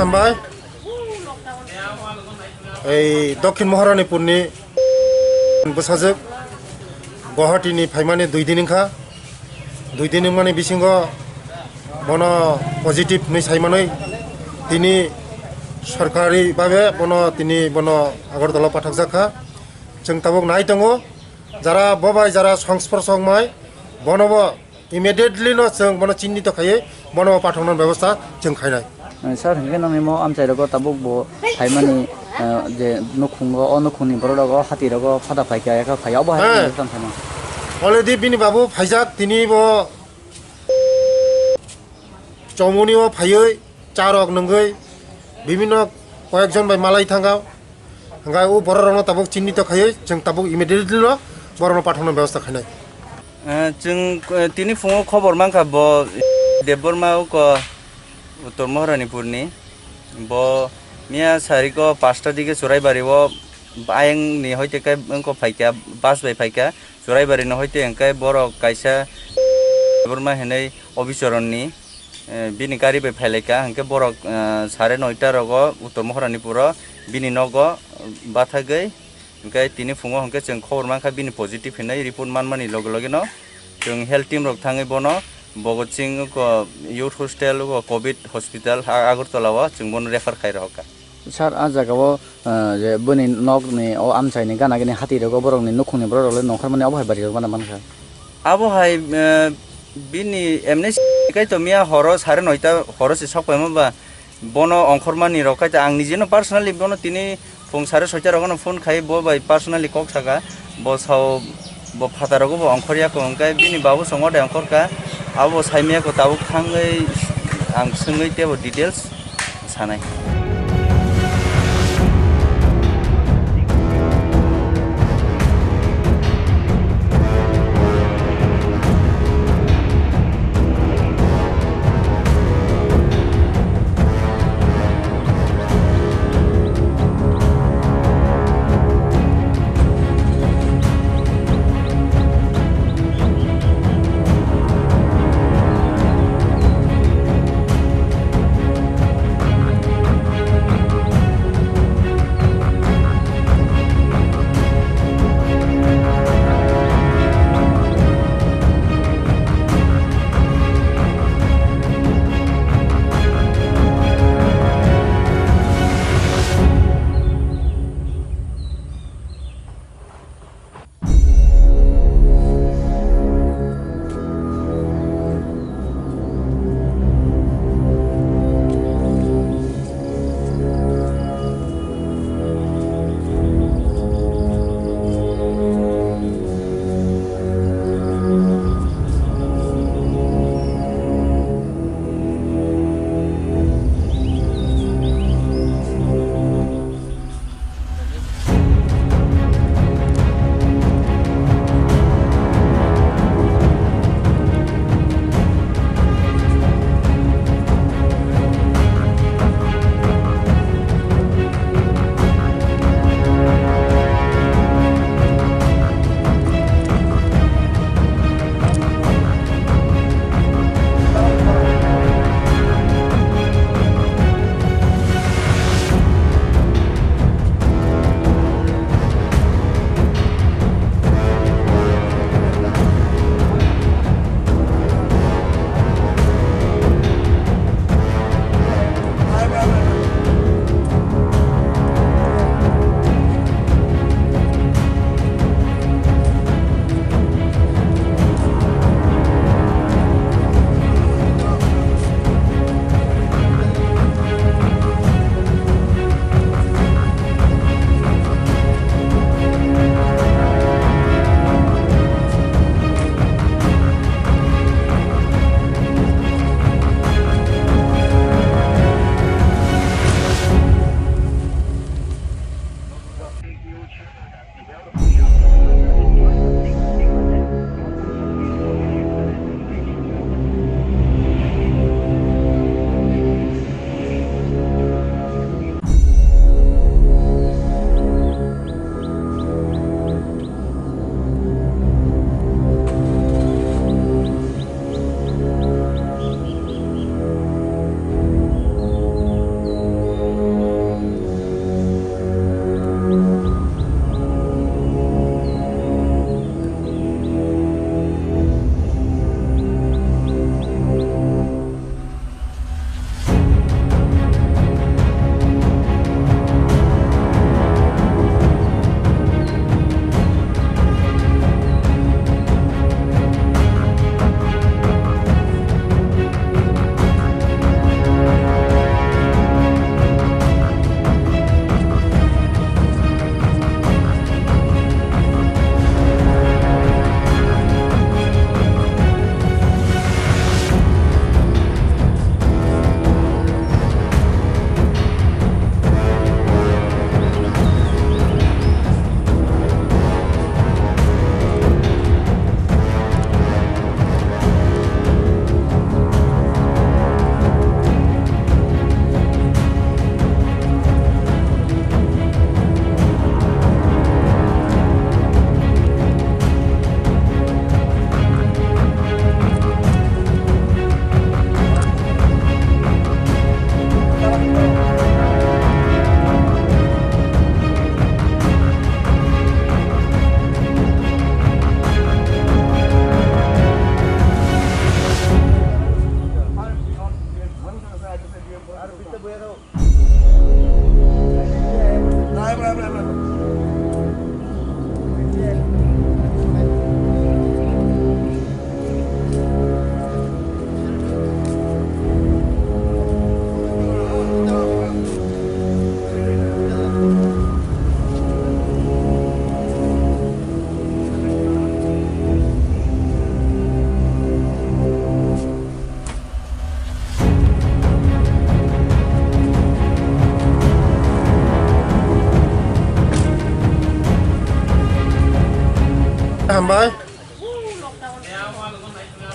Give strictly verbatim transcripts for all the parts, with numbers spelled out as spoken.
Hambai. Ei Dokhin Maharanipurni bwsajwk Guwahati ni phaimani dui din wngkha. Dui din wngmani bisingo bono positive hinwi saimanwi tini sorkari babe bono tini bono Agartala pathakjak kha. Chwng tabuk nai tongo, jara bobai jara songsporsok mai bonobo immediately no chwng bono chinnito khaiwi bono pathokna bebostha chwng khainai. Eh, sir, hinkhe nangni mo amchai rogo tabuk bo phaimani, eh, je nukhungo, o nukhungni borok rogo hati rogo phada phaikha, yakha phai, obo hai. He. Tamo phaimani. Already bini babu phaijak, tini bo chomoni o phaiwi, cha rok nungwi, bibinno koyekjon bai malai thangkha. Hwnkhe o borok rokno tabuk chinnito khaiwi, chwng tabuk immediately no borokno pathokna bebostha khainai. Eh, chwng, eh, tini phungo khobor mankha bo Debbarma uko Uttor Maharanipurni. Bo miya sariko pasta dige Churaibari o ayang ni hoite kai wngko phaikha, bus bai phaikha. Churaibari ni hoite hwnkhe borok kaisa Debbarma hinwi Obichoronni, eh, bini gari bai phailaikha, hwnkhe borok, eh, sare noita rogo Uttor Maharanipuro bini nogo bathagwi. Hwnkhe tini phungo hwnkhe chwng khobor mankha bini positive hinwi report manmani loge loge no chwng health team rok thangwi bono Bhagat Singh ko youth hostel ko covid hospital ha Agartala o chwng bono refer khai rohorkha. Sir, a jaga o, eh, je bini nok ni o amchai ni gana gini hati rogo borok ni nukhung ni borok rok le nongkhor mani obo hai bari rok mano mankha. Abo hai, eh, bini M N C kai to miya horo sare noita horo se sok paima ba bono ongkhormani rok kai ta ang nijeno personally bono tini phung sare soita rogono phone khai bo bai personally kok saka bo sao bo phata rogo bo ongkhor ya ko hwnkhe bini babu songo de ongkhor ka abo bo saimaya ko tabuk thangwi ang swngwi tebo details sanai.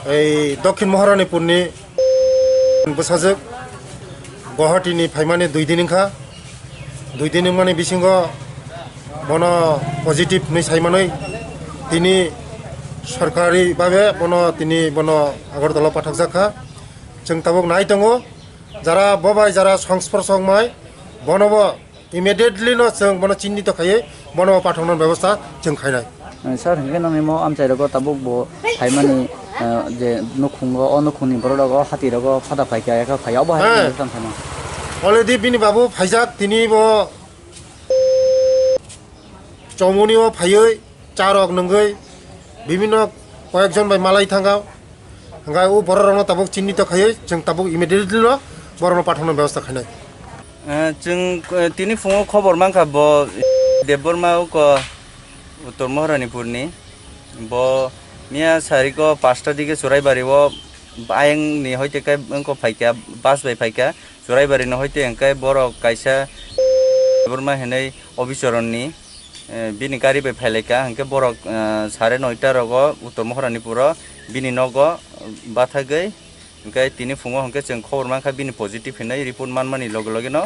Ei Dokhin Maharanipurni bwsajwk Guwahati ni phaimani dui din wngkha. Dui din wngmani bisingo bono positive hinwi saimanwi tini sorkari babe bono tini bono Agartala pathakjak kha. Chwng tabuk nai tongo, jara bo bai jara songspor songmai bono bo immediately no chwng bono chinnito khaiwi bono bo pathokna bebostha chwng khainai. Eh, sir, hinkhe nang imo amchai rogo tabuk bo phaimani, eh, je nukhungo, o nukhungni borok rogo hati rogo phada phaikha, ekha phai obo hai. Eh. Tang sama. Already bini babu phaijak, tini bo chomoni o phaiwi cha rok nungwi bibinno koyekjon bai malai thangkha. Hingkhe o borok rokno tabuk chinnito khaiwi chwng tabuk immediately no borokno pathokna bebostha khainai. Eh, chwng, eh, tini phungo khobor mankha bo Debbarma uko Uttor Maharanipurni. Bo miya sariko pasta dige Churaibari o ayang ni hoite kai wngko phaikha, bus bai phaikha. Churaibari ni hoite hingkhe borok kaisa Debbarma hinwi Obichoronni, eh, bini gari bai phailaikha, hingkhe borok, eh, sare noita rogo Uttor Maharanipuro bini nogo bathagwi. Hingkhe tini phungo hingkhe chwng khobor mankha bini positive hinwi report manmani loge loge no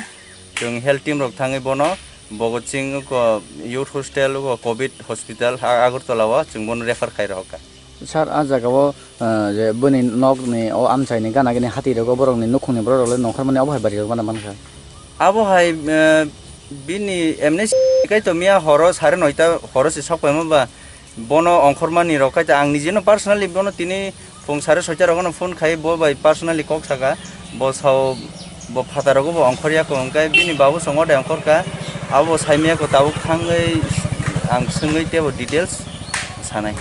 chwng health team rok thangwi bono Bhagat Singh uko youth hostel uko covid hospital ha Agartala o chwng bono refer khai rohorkha. Sir, a jaga o, eh, je bini nok ni o amchai ni gana gini hati rogo borok ni nukhung ni borok rok le nongkhor mani obo hai bari rok bana mankha. Abo hai, eh, bini M N C kai to miya horo sare noita horo se sok paima ba. Bono ongkhormani rok kaitor ang nijeno personally bono tini phung sare soita rogono phone khai bo bai personally kok saka, bo sao bo phataro bo ongkhorya ko hwnkhe bini babu songo de ongkhorka, abo saimaya ko tabuk thangwi ang swngwi tebo details sanai.